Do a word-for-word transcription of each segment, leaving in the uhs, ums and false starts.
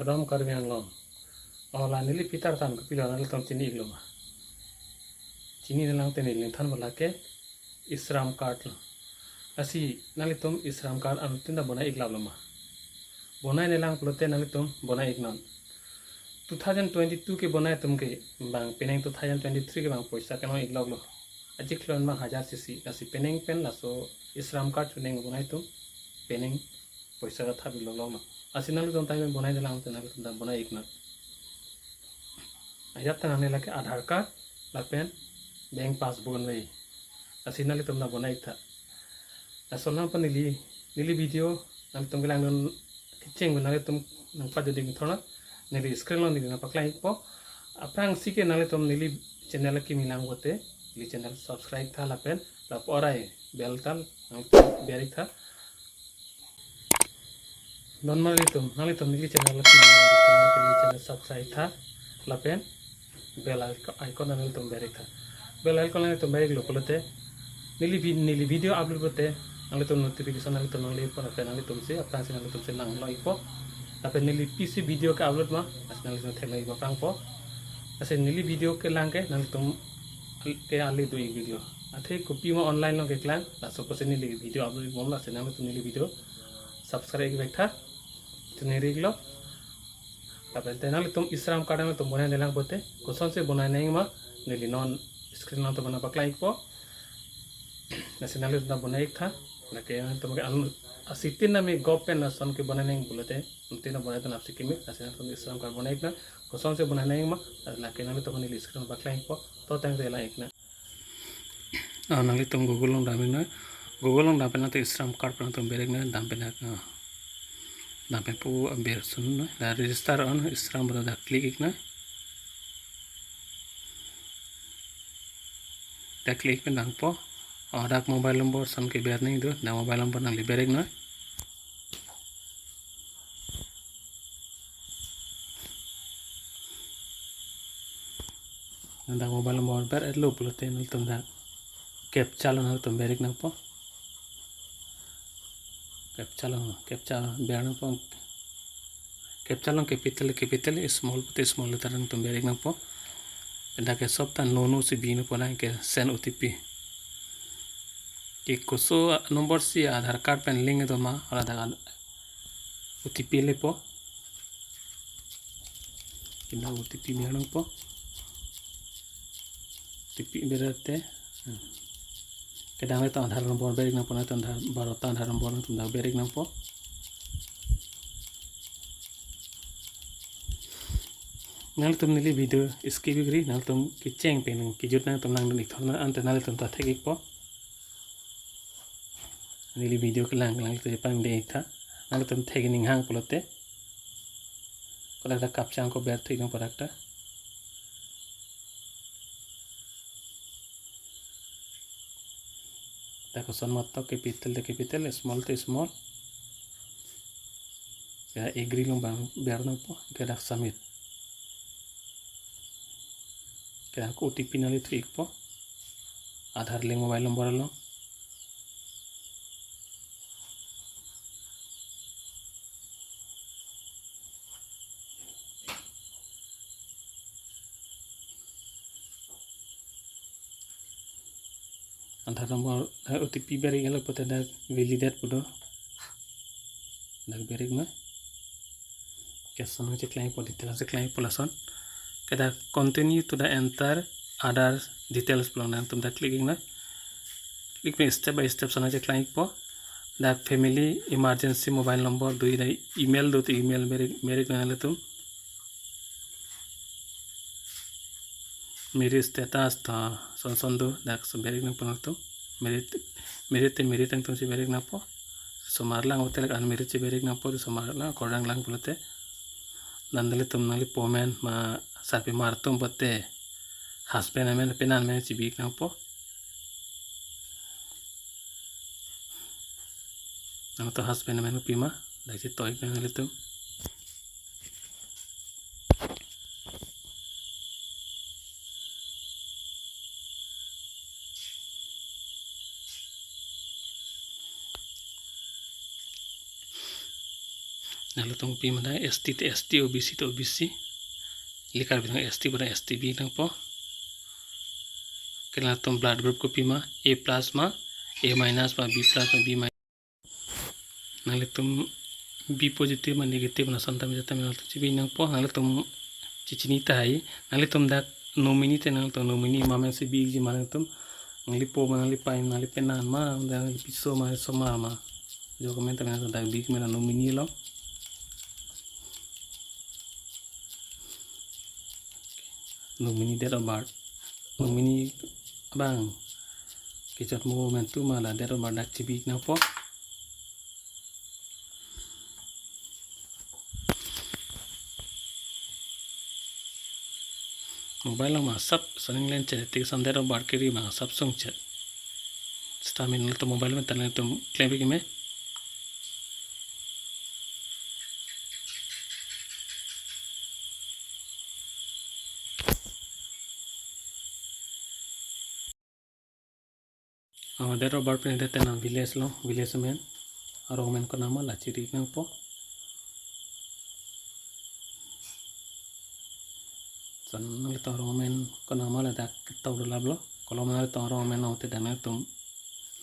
Dom Karbi Anglong. Ola neli Peter tan kopilo nanglitum chini iklo ma? Chini nanglang te neli than bola ke e-shram card lo. Lasi nanglitum e-shram card anuttin ta bonai iklap lo ma? Bonai nelang pulote nanglitum bonai iknon. Two thousand twenty-two ke bonai atum ke bang penang two thousand twenty-three ke bang poisa kenong iklok lo. Ajik klon bang hajar sisi. Lasi penang pen laso e-shram card chuneng bonai atum penang poisa ta thap iklok lo. Lasi nanglitum time bonai nelang te nanglitum ta bonai iknon. Ajat ta nangne lake Aadhaar card lapen bank passbook nai. Lasi nanglitum ta bonai iktha. Laso lang pa neli, neli video nanglitum kelang dun kecheng nanglitum nangpajuding thorna neli screen along neli nangpaklang ikpo. Aphrangsi ke nanglitum neli channel kimi lang pulote neli channel subscribe tha lapen lapu arai bell ta nangtum ber iktha. Don marlitum, nanglitum neli channel kimi lang pulote neli channel subscribe tha lapen bell icon, icon nanglitum ber iktha. Bell icon nanglitum ber iklo pulote neli vi-, neli video upload pulote nanglitum notification nanglitum nangle ikpo lapen nanglitum si aphrangsi nanglitum si nanglo ikpo. Lapen neli pisi video ke upload ma, lasi nanglitum theklong ikpo aphrang po. Lasi neli video kelang ke nanglitum ke ali do ik video. Athe kopima online along keklang, laso pusi neli video upload ikbom, lasi nanglitum neli video subscribe ik vek tha. Tuni rik lo. Lapen te nanglitum e-shram card nanglitum bonai nelang pulote kosonsi bonai nangma, neli non screen along ta bonai paklang ikpo. Lasi nanglitum ta bonai iktha. Lake nanglitum ke anu asitin nami gop pen lason ke bonai nang pulote, anuttin ta bonai ta nap si kimi, lasi nanglitum e-shram card bonai iknon. Kosonsi bonai nangma, lake nanglitum neli screen paklang ikpo. To tangte lang iknon. Ah, nanglitum Google along dam iknon. Google along dam pen nangtum e-shram card pen nangtum ber iknon, dam pen, ah, dam pen pu aber sun noi. Da register on e-shram pen da click iknon. Da click pen dangpo. Oh, dak mobile number ason ke ber nang do. Da mobile number nangli ber iknon. Nang dak mobile number ber iklo pulote nanglitum dak captcha lo nangtum ber ik nangpo. Captcha lo, captcha ber nangpo. Captcha along capital, capital, small pulote small letter nangtum ber ik nangpo. Dak ke sob ta no no si bi nangpo, nang ke send O T P. Ke koso number si Aadhaar card pen link do ma, hala dak O T P lepo. Ke dak O T P ber nangpo. O T P ber te. Hmm. Ke dak nangtum Aadhaar number ber ik nangpo, nangtum Aadhaar, Bharat Aadhaar number nangtum dak ber ik nangpo. Nangtum neli video skip ikri, nangtum kecheng pen nang kejut nangtum langdun ik thorna, ante nangtum ta thek ikpo. Neli video kelang kelang te pangdeng iktha. Nangtum thek ning hang pulote. Kodak ta captcha ko ber thu ik nangpo dak ta. Dak koson matok, capital te capital, small te small. Ya, agree along bang ber nangpo, ke dak submit. Ke dak O T P nangli thu ikpo. Aadhaar link mobile number along. Aadhaar number, eh, O T P ber ik lo pulote dak validate pu do. Dak ber ik ma. Ke ason nangcheklang ikpo, details cheklang ikpo lason. Ke dak continue to the enter Aadhaar details pu along nangtum dak click ik nang. Click pen step by step ason nangcheklang ikpo. Dak family emergency mobile number do, dak email do te email ber ik, ber ik nanglitum. Marriage status ta son son do, dak si ber ik nangpo nangtum. Married, married te married nangtum si ber ik nangpo. Osomar lang pulote lake unmarried si ber ik nangpo, osomar lang, akorang lang pulote. Nangtum nangli pomen ma sarpimar atum pulote husband amen, penan amen si bi ik nangpo. Nangtum husband amen kopima, dak si toi ik nanglitum. Nanglitum pima dak S T te S T, O B C te O B C. Ili Karbi Anglong S T pu dak S T bi nangpo. Ke nanglitum blood group kopima, A plus ma, A minus ma, B plus ma, B minus. Nanglitum B positive ma negative ma lason tame tame nanglitum chibi nangpo. Nanglitum chichini tahai. Nanglitum dak nominee te nanglitum nominee ma amen si biji ma nanglitum. Nangli po ma, nangli pai ma, nangli penan ma, nangli piso ma, osomar ma. Jo comment tame nanglitum dak biji ma nominee lo. Nominee date of birth. Nominee abang kejut mo momentum ma la date of birth dak chibi nangpo. Mobile lang ma sap saning len chet tik san date of birth kiri ma sap sung chet. Seta min lo to mobile men tan lo to klem bi keme. Oh, date of birth pen date na village lo, village men. Arong men konama la chiri nangpo. San nanglitum arong men konama ladak ketok dulap lo. Kolom nanglitum arong men lo te dak nanglitum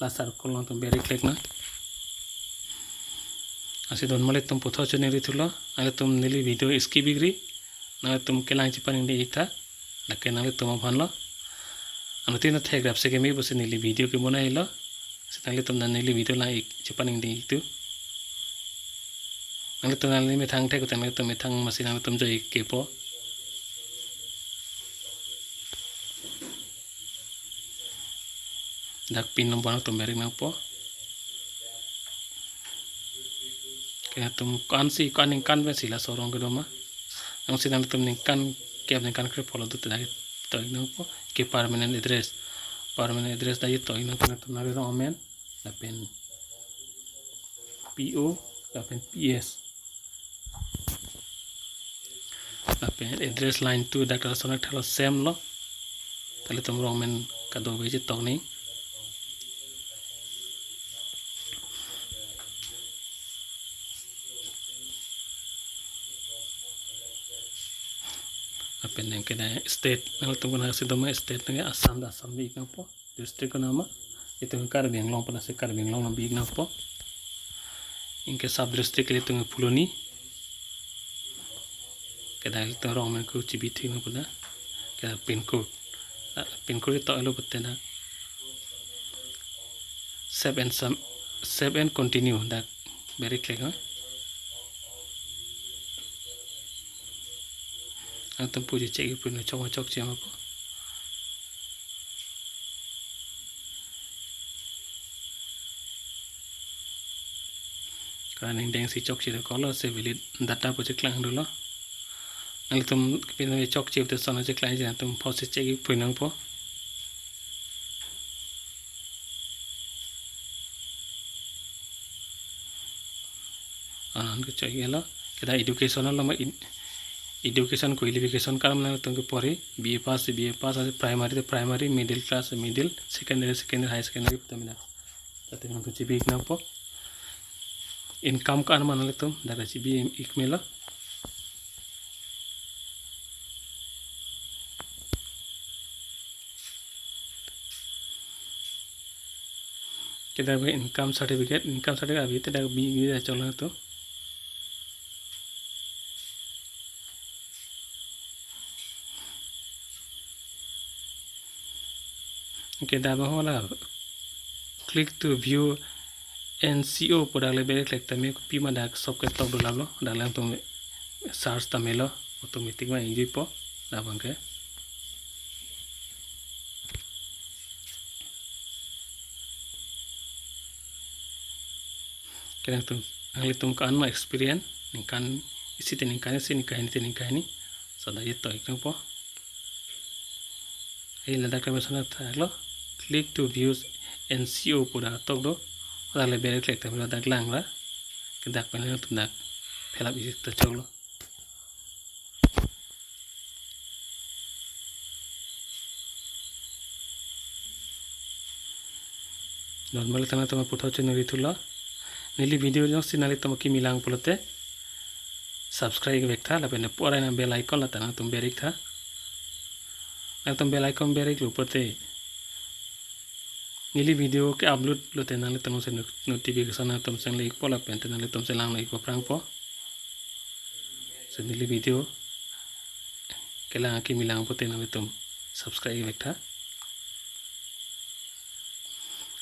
la circle lo tum beri klik na. Lasi don mali tum puthot choningri thulo. Nanglitum neli video skip ikri. Nanglitum kelang chepaningri ik tha. Lake nanglitum aphan lo. Anuttin athek rap se keme pusi neli video kebonai lo. Si nanglitum dan neli video lang ik chepaningri ik tu. Nanglitum nangli methang thek, nanglitum methang masi nanglitum joi ik kepo. Dak pin number nangtum beri nangpo. Ke nangtum ko-an si, ko-an ningkan pen si laso arong kedo ma. Nang si nangtum ningkan kep ningkan krepho lo dut dak to ik nangpo. Ke permanent address. Permanent address dak to ik nangpo, nangtum nangli rong amen. Lapen P O, lapen P S. Lapen address line two dak lason thalo same lo. Tali tum rong men kado beji tok ni. Lapen nang kena state, nangtum kena si doma state nang Assam, da Assam bi ik nangpo. District konama, itum Karbi Anglong pen si Karbi Anglong nang bi ik nangpo. Anke sub district ilitum Phuloni. Ke dak ilitum rong men ko chibi thik nangpo da. Ke dak pin code. Ah, pin code to elo pute dak. Save and sum-, save and continue dak beri klik ha. Nangtum puji check ik pun chok chok che ma po. Kaning deng si chokche do kolo, se valid data pu cheklang dolo. Nangtum pin chokche te son cheklang je nangtum pho si check ik pun nangpo. Anan ko choi gelo. Ke dak education lo ma ed-, education qualification kalam nangtum ke pori, B A pass, B A pass, ase primary te primary, middle class, middle, secondary, secondary, high secondary, tamina. Tate nangtum chibi ik nangpo. Income ko-an ma nanglitum, dak chibi ik melo. Ke dak income certificate, income certificate abi te dak bi, bi da cholo to. Ke dak ba hola click to view N C O pu dak le beri klik tame kopi ma dak sob ketok dulap lo, dak le nangtum search tame lo, automatic ma ingjui po dak abang ke. Ke nangtum, nanglitum ko-an ma experience, ningkan isi te ningkan isi, ningkan hini te ningkan hini. Sada ye to ik nangpo. Hei ladak kami sana thak lo. Click to views N C O pu dak tok do. Dak le beri klik tame lo dak lang ra. Ke dak pen nangtum dak fill up isi ta chok lo. Normal tana tama puthot choningri thulo. Neli video jongsi nanglitum kimi lang pulote, subscribe vek tha, lapen pu arai nang bell icon lata nangtum ber ik tha. Nangtum bell icon ber iklo pulote neli video ke-upload lote nanglitum si not-, notification nangtum cheng le ikpo lapen te nanglitum si lang ik aphrangpo. Si neli video kelang akimi lang pulote nanglitum subscribe vek tha.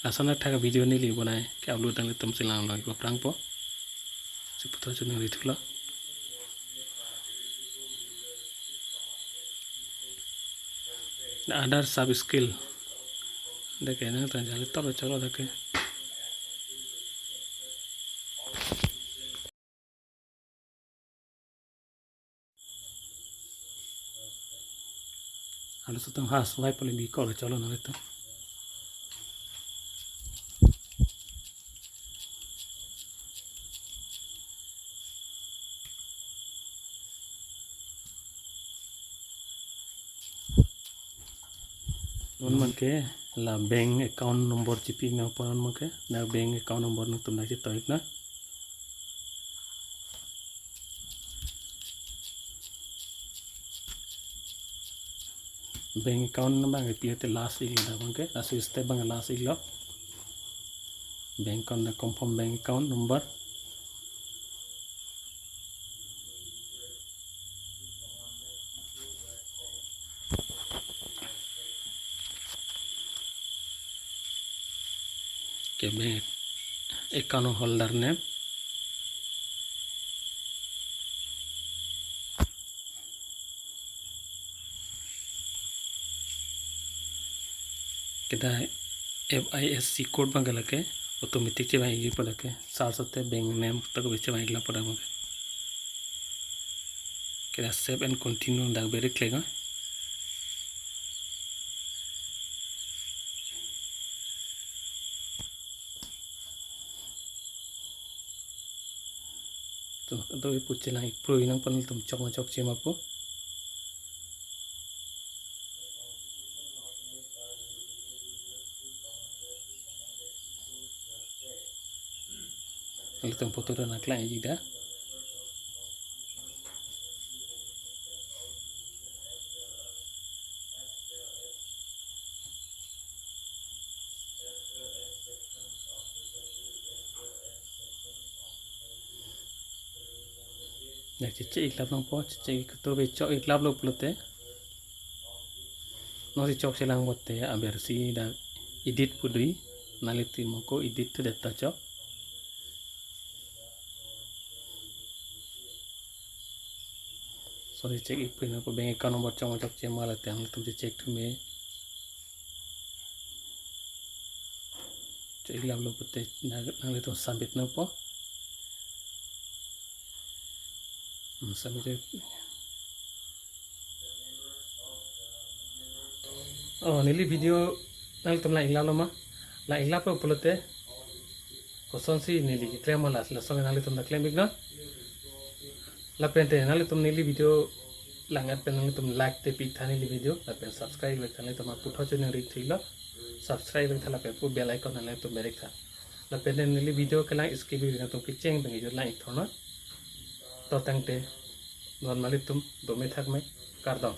Lason athak video neli bonai ke-upload nanglitum si lang ik aphrangpo. Si puthot choningri thulo. The other sub skill. Dak ke nangtum jali tor cholo dak ke. Alo sutang has vai pale bi kol cholo nanglitum. Non abang ke la bank account number chipi nangpo non abang ke, na bank account number nangtum nangchito ik na. Bank account number ke pi te last iklo dak abang ke, last step abang last iklo. Bank account na confirm bank account number. Ke bank account holder name. Keda F I S C code abang ke lake automatic chevang ikji pu lake, search te bank name ta ko chevang iklo pu dak abang ke. Keda save and continue dak ber ik le ko. To, do ipu chelang ik prui nangpo nangtum chok ma chokche ma pu. Nangtum photo do nangklang ik da. Dak cheche iklap nangpo, cheche ik to be chok iklaplo pulote. Non si chok chelang pote abersi dak edit pu do, nanglitum ako edit thu det ta chok. So si check ik pin ako bank account number chok ma chokche ma late nangtum si check thu me. Chok iklaplo pulote nang, nanglitum submit nangpo. Hmm, submit. Oh, neli video nanglitum lang iklaplo ma? Lang iklaplo pulote kosonsi neli keklem ma, la lason nanglitum ta klem ik non. Lapen te nanglitum neli video lang-et pen nanglitum like te pi ik tha neli video, lapen subscribe vek tha, nanglitum puthot choningri thulo. Subscribe vek tha lapen pu bell icon nanglitum ber ik tha. Lapen te neli video kelang skip ik nangtum kecheng pen kejut lang ik thor non. To tangte non nanglitum dome thak me, kardom.